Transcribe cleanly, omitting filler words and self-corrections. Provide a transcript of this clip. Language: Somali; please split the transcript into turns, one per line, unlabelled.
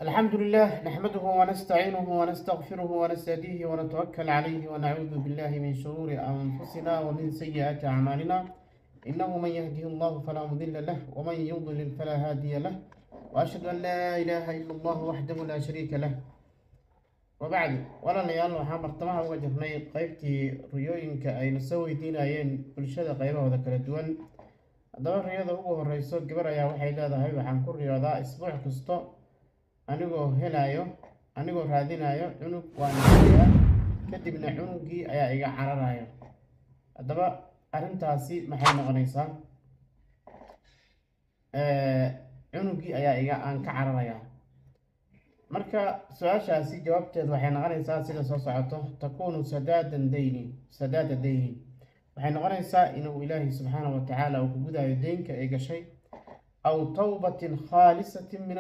الحمد لله نحمده ونستعينه ونستغفره ونستهديه ونتوكل عليه ونعوذ بالله من شرور أنفسنا ومن سيئات أعمالنا، إنه من يهده الله فلا مضل له ومن يضلل فلا هادي له، وأشهد أن لا إله إلا الله وحده لا شريك له، وبعد. Walaalayaal, waxaan bartamaha uga jirnay qeybtii riyooyinka ayna soo weydiinayeen bulshada qeybahooda kala duwan. Haddaba, riyada ugu horeyso, gabar ayaa waxay leedahay: waxaan ku riyoodaa isbuuc kasto anigoo helayo, anigoo raadinayo cunug, waan helayaa, kadibna cunugii ayaa iga cararayo. Haddaba arrintaasi maxay noqonaysaa? Cunugii ayaa iga aan ka cararayaa. Marka su-aashaasi jawaabteed waxay noqonaysaa sida soo socoto: takuunu sadaadan dayni, sadaada dayni. Waxay noqonaysaa inuu Ilaahay subxaana wa tacaala uu ku gudayo deynka ay gashay, aw tawbatin khaalisatin min.